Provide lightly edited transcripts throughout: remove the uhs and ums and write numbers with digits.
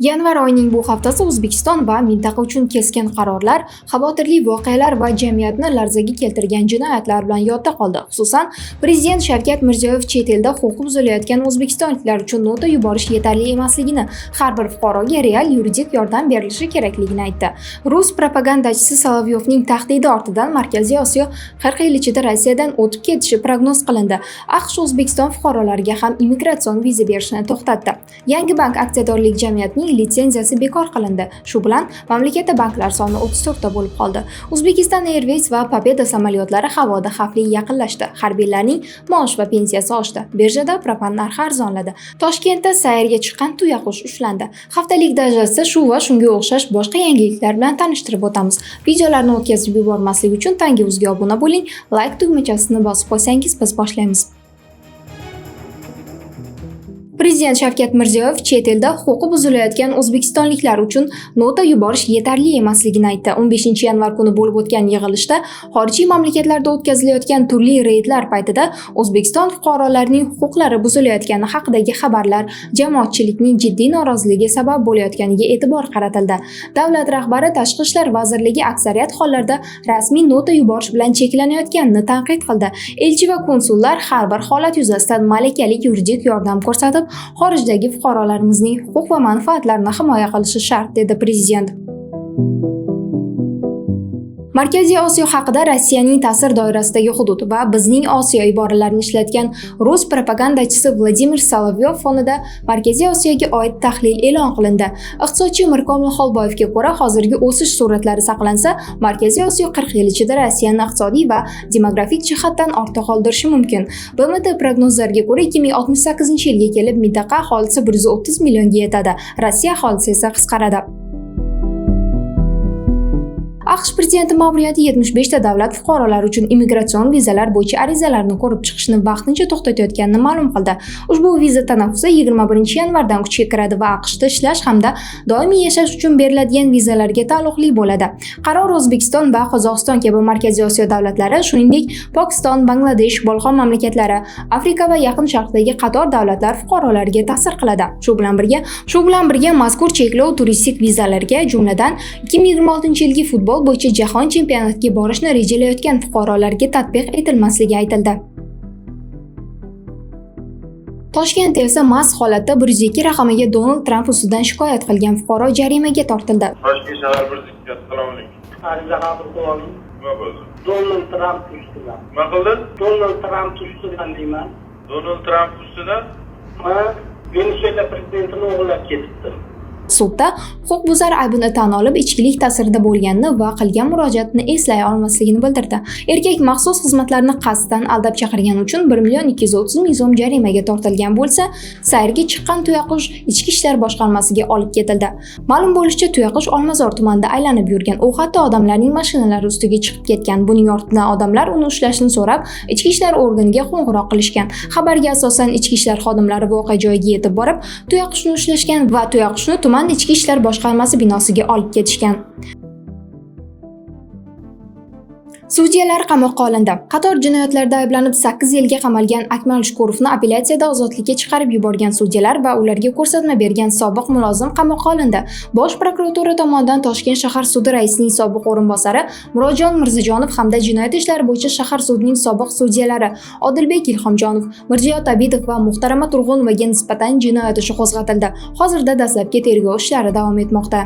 Yanvar oyining bu haftasi O'zbekiston va mintaqa uchun keskin qarorlar, xavotirli voqealar va jamiyatni larzaga keltirgan jinoyatlar bilan yodda qoldi. Xususan, Prezident Shavkat Mirziyoyev chet elda huquqi buzilayotgan o'zbekistonliklar uchun nota yuborish yetarli emasligini, har bir fuqaroga real yuridik yordam berilishi kerakligini aytdi. Rus propagandachisi Solovyovning tahdidi ortidan Markaziy Osiyo 40 yil ichida Rossiyadan o'tib ketishi prognoz qilindi. AQSh O'zbekiston fuqarolariga ham immigratsion viza berishni to'xtatdi. Yangi bank aksiyadorlik jamiyatining litsenziyasi bekor qilindi. Shu bilan mamlakatda banklar soni 34 ta bo'lib qoldi. Uzbekistan Airways va Pobeda samolyotlari havoda xavfli yaqinlashdi. Harbiylarning maosh va pensiyasi oshdi. Birjada propan narxi arzonladi. Toshkentda sayrga chiqqan tuyaqush ushlandi. Haftalik dayjestda shu va shunga o'xshash boshqa yangiliklar bilan tanishtirib o'tamiz. Videolarni o'tkazib yubormaslik uchun Tangi uzga obuna bo'ling, like tugmachasini bosib qo'ysangiz, biz boshlaymiz. Prezident Shavkat Mirziyoyev chet elda huquqi buzilayotgan o'zbekistonliklar uchun nota yuborish yetarli emasligini aytdi. 15-yanvar kuni bo'lib o'tgan yig'ilishda xorijiy mamlakatlarda o'tkazilayotgan turli reydlar paytida O'zbekiston fuqarolarining huquqlari buzilayotgani haqidagi xabarlar jamoatchilikning jiddiy noroziligiga sabab bo'layotganiga e'tibor qaratildi. Davlat rahbari Tashqi ishlar vazirligi aksariyat hollarda rasmiy nota yuborish bilan cheklanayotganini tanqid qildi. Elchi va konsullar har bir holat yuzasidan malakali yuridik yordam ko'rsatib, xorijdagi fuqarolarimizning huquq va manfaatlarini himoya qilishi shart, dedi prezident. Markaziy Osiyo haqida Rossiyaning ta'sir doirasidagi hudud va bizning Osiyo iboralarini ishlatgan rus propagandachisi Vladimir Solovyov fonida Markaziy Osiyoga oid tahlil e'lon qilindi. Iqtisodchi Mirkomil Xolboyevga ko'ra, hozirgi o'sish sur'atlari saqlansa, Markaziy Osiyo 40 yil ichida Rossiyani iqtisodiy va demografik jihatdan ortda qoldirishi mumkin. BMT prognozlariga ko'ra, 2068-yilga kelib mintaqa aholisi 130 millionga yetadi, Rossiya aholisi esa qisqaradi. AQSh prezidenti ma'muriyati 75 ta davlat fuqarolari uchun immigratsion vizalar bo'yicha arizalarni ko'rib chiqishni vaqtincha to'xtatayotganini ma'lum qildi. Ushbu viza tanaffusi 21-yanvardan kuchga kiradi va AQShda ishlash hamda doimiy yashash uchun beriladigan vizalarga taalluqli bo'ladi. Qaror O'zbekiston va Qozog'iston kabi Markaziy Osiyo davlatlari, shuningdek, Pokiston, Bangladesh, Bolqon mamlakatlari, Afrika va Yaqin Sharqdagi qator davlatlar fuqarolariga ta'sir qiladi. Shu bilan birga mazkur cheklov turistik vizalarga, jumladan 2026-yilgi futbol bo'yicha jahon chempionatiga borishni rejalayotgan fuqarolarga tatbiq etilmasligi aytildi. Toshkentda esa mast holatda 102 raqamiga Donald Tramp ustidan shikoyat qilgan fuqaro jarimaga tortildi. Toshkent shahar 102, assalomu alaykum. Ariza qabul qilib oling. Nima bo'ldi? Donald Tramp ustidan. Nima qildi? Donald Tramp ustidan deyman. Donald Tramp ustidan? Ha, Venesuela prezidentini o'g'irlab ketibdi. Sudda huquqbuzar aybini tan olib, ichkilik ta'sirida bo'lganini va qilgan murojaatini eslay olmasligini bildirdi. Erkak maxsus xizmatlarni qasddan aldab chaqirgani uchun 1 million 230 ming so'm jarimaga tortilgan bo'lsa, sayrga chiqqan tuyaqush Ichki ishlar boshqarmasiga olib ketildi. Ma'lum bo'lishicha, tuyaqush Olmazor tumanida aylanib yurgan. U hatto odamlarning mashinalari ustiga chiqib ketgan. Buning ortidan odamlar uni ushlashni so'rab, ichki ishlar organiga qo'ng'iroq qilishgan. Xabarga asosan ichki ishlar xodimlari voqea joyiga yetib borib, tuyaqushni ushlashgan va tuyaqushni tuman ichki ishlar boshqarmasi binosiga olib ketishgan. Sudyalar qamoqqa olindi. Qator jinoyatlarda ayblanib 8 yilga qamalgan Akmal Shukurovni apellyatsiyada ozodlikka chiqarib yuborgan sudyalar va ularga ko'rsatma bergan sobiq mulozim qamoqqa olindi. Bosh prokuratura tomonidan Toshkent shahar sudi raisining sobiq o'rinbosari Murodjon Mirzajonov hamda jinoyat ishlari bo'yicha shahar sudining sobiq sudyalari Odilbek Ilhomjonov, Mirziyo Tabitov va Muhtarama Turg'unovaga nisbatan jinoyat ishi qo'zg'atildi. Hozirda dastlabki tergov ishlari davom etmoqda.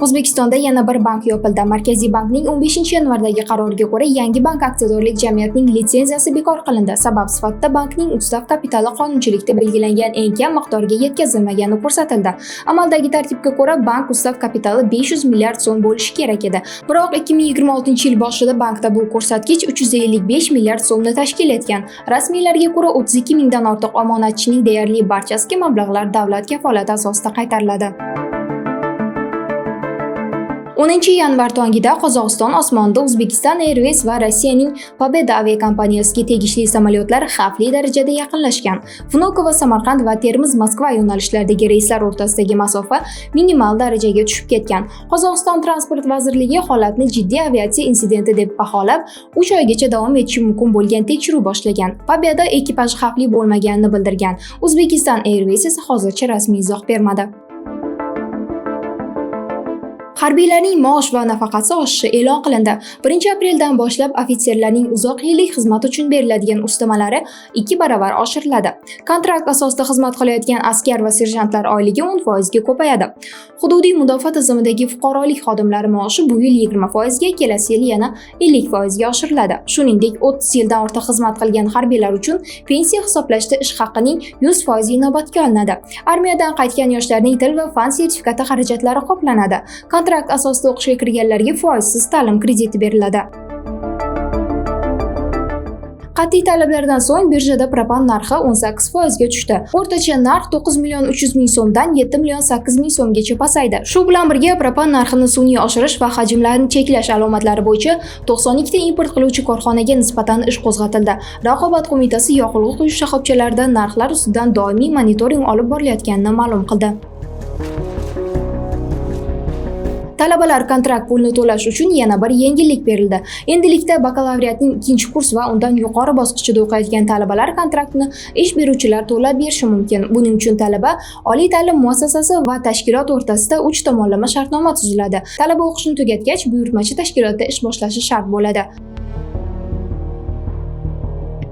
O'zbekistonda yana bir bank yopildi. Markaziy bankning 15-yanvardagi qaroriga ko'ra, Yangi bank aksiyadorlik jamiyatining litsenziyasi bekor qilindi. Sabab sifatida bankning ustav kapitali qonunchilikda belgilangan eng kam miqdorga yetkazilmagani ko'rsatildi. Amaldagi tartibga ko'ra, bank ustav kapitali 500 milliard so'm bo'lishi kerak edi. Biroq 2026-yil boshida bankda bu ko'rsatkich 355 milliard so'mni tashkil etgan. Rasmiylarga ko'ra, 32 mingdan ortiq omonatchining deyarli barchasiga mablag'lar davlat kafolati asosida qaytariladi. 10 yanvar tongida Qozog'iston osmonida Uzbekistan Airways va Rossiyaning Pobeda aviakompaniyasiga tegishli samolyotlar xavfli darajada yaqinlashgan. Vnukovo Samarqand va Termiz Moskva yo'nalishlaridagi reyslar o'rtasidagi masofa minimal darajaga tushib ketgan. Qozog'iston Transport vazirligi holatni jiddiy aviatsiya insidenti deb baholab, 3 oygacha davom etishi mumkin bo'lgan tekshiruv boshlagan. Pobeda ekipaji xavfli bo'lmaganini bildirgan. Uzbekistan Airways esa hozircha rasmiy izoh bermadi. Harbiylarning maosh va nafaqasi oshishi e'lon qilindi. 1-apreldan boshlab ofitserlarning uzoq yillik xizmat uchun beriladigan ustamalari 2 baravar oshiriladi. Kontrakt asosida xizmat qilayotgan askar va serjantlar oyligi 10% ga ko'payadi. Hududiy mudofaa tizimidagi fuqarolik xodimlari maoshi bu yil 20%ga, kelasi yil yana 50% ga oshiriladi. Shuningdek, 30 yildan ortiq xizmat qilgan harbiylar uchun pensiya hisoblashda ish haqining 100% inobatga olinadi. Armiyadan qaytgan yoshlarning til va fan sertifikati xarajatlari qoplanadi. Kontrakt asosida o'qishga kirganlarga foizsiz ta'lim krediti beriladi. Qat'iy talablardan so'ng birjada propan narxi 18% ga tushdi. O'rtacha narx 9 million 300 ming so'mdan 7 million 8 ming so'mgacha pasaydi. Shu bilan birga, propan narxini sun'iy oshirish va hajmlarni cheklash alomatlari bo'yicha 92 ta import qiluvchi korxonaga nisbatan ish qo'zg'atildi. Raqobat qo'mitasi yoqilg'i quyish shoxobchalarida narxlar ustidan doimiy monitoring olib borilayotganini ma'lum qildi. Talabalar kontrakt pulini to'lash uchun yana bir yengillik berildi. Endilikda bakalavriatning ikkinchi kurs va undan yuqori bosqichida o'qiyotgan talabalar kontraktini ish beruvchilar to'lab berishi mumkin. Buning uchun talaba, oliy ta'lim muassasasi va tashkilot o'rtasida uch tomonlama shartnoma tuziladi. Talaba o'qishni tugatgach, buyurtmachi tashkilotda ish boshlashi shart bo'ladi.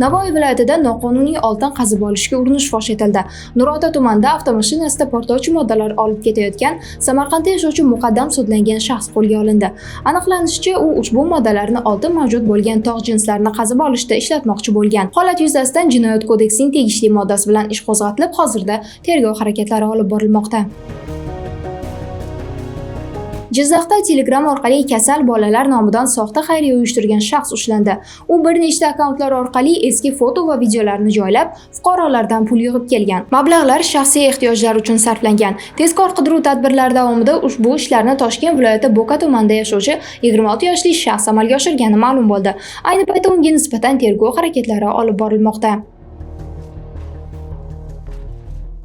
Navoiy viloyatida noqonuniy oltin qazib olishga urinish fosh etildi. Nurota tumanida avtomashinasida portlovchi moddalar olib ketayotgan Samarqandda yashovchi muqaddam sudlangan shaxs qo'lga olindi. Aniqlanishicha, u ushbu moddalarni oltin mavjud bo'lgan tog' jinslarini qazib olishda ishlatmoqchi bo'lgan. Holat yuzasidan Jinoyat kodeksining tegishli moddasi bilan ish qo'zg'atilib, hozirda tergov harakatlari olib borilmoqda. Jizzaxda Telegram orqali kasal bolalar nomidan soxta xayriya uyushtirgan shaxs ushlandi. U bir nechta akkauntlar orqali eski foto va videolarni joylab, fuqarolardan pul yig'ib kelgan. Mablag'lar shaxsiy ehtiyojlar uchun sarflangan. Tezkor qidiruv tadbirlari davomida ushbu ishlarni Toshkent viloyati Bo'ka tumanida yashovchi 26 yoshli shaxs amalga oshirgani ma'lum bo'ldi. Ayni paytda unga nisbatan tergov harakatlari olib borilmoqda.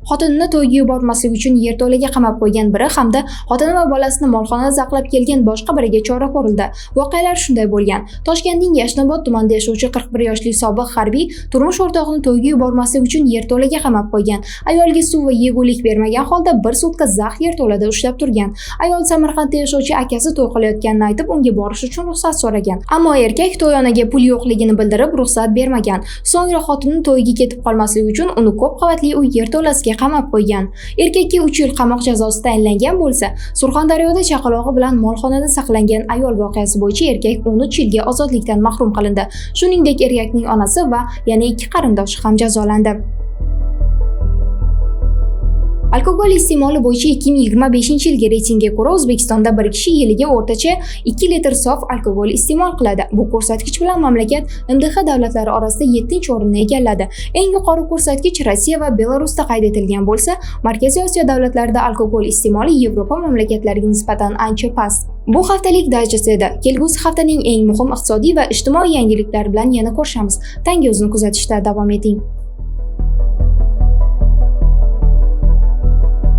Xotinini to'yga yubormaslik uchun yerto'laga qamab qo'ygan biri hamda xotini va bolasini molxonada saqlab kelgan boshqa biriga chora ko'rildi. Voqealar shunday bo'lgan. Toshkentning Yashnobod tumanida yashovchi 41 yoshli sobiq harbiy turmush o'rtog'ini to'yga yubormaslik uchun yerto'laga qamab qo'ygan. Ayolga suv va yegulik bermagan holda bir sutka zax yerto'lada ushlab turgan. Ayol Samarqandda yashovchi akasi to'y qilayotganini aytib, unga borish uchun ruxsat so'ragan. Ammo erkak to'yonaga pul yo'qligini bildirib, ruxsat bermagan. So'ngra xotini to'yga ketib qolmasligi uchun uni ko'p qavatli uy yerto'lasiga qamab qo'ygan. Erkakka 3 yil qamoq jazosi tayinlangan bo'lsa, Surxondaryoda chaqalog'i bilan molxonada saqlangan ayol voqeasi bo'yicha erkak 13 yilga ozodlikdan mahrum qilindi. Shuningdek, erkakning onasi va yana ikki qarindoshi ham jazolandi. Alkogol iste'moli bo'yicha 2025 yilgi reytingga ko'ra, O'zbekistonda bir kishi yiliga o'rtacha 2 litr sof alkogol iste'mol qiladi. Bu ko'rsatkich bilan mamlakat MDH davlatlari orasida 7-o'rinni egalladi. Eng yuqori ko'rsatkich Rossiya va Belarusda qayd etilgan bo'lsa, Markaziy Osiyo davlatlarida alkogol iste'moli Yevropa mamlakatlariga nisbatan ancha past. Bu haftalik dayjest edi. Kelgusi haftaning eng muhim iqtisodiy va ijtimoiy yangiliklari bilan yana ko'rishamiz. Tanga Uzni kuzatishda davom eting.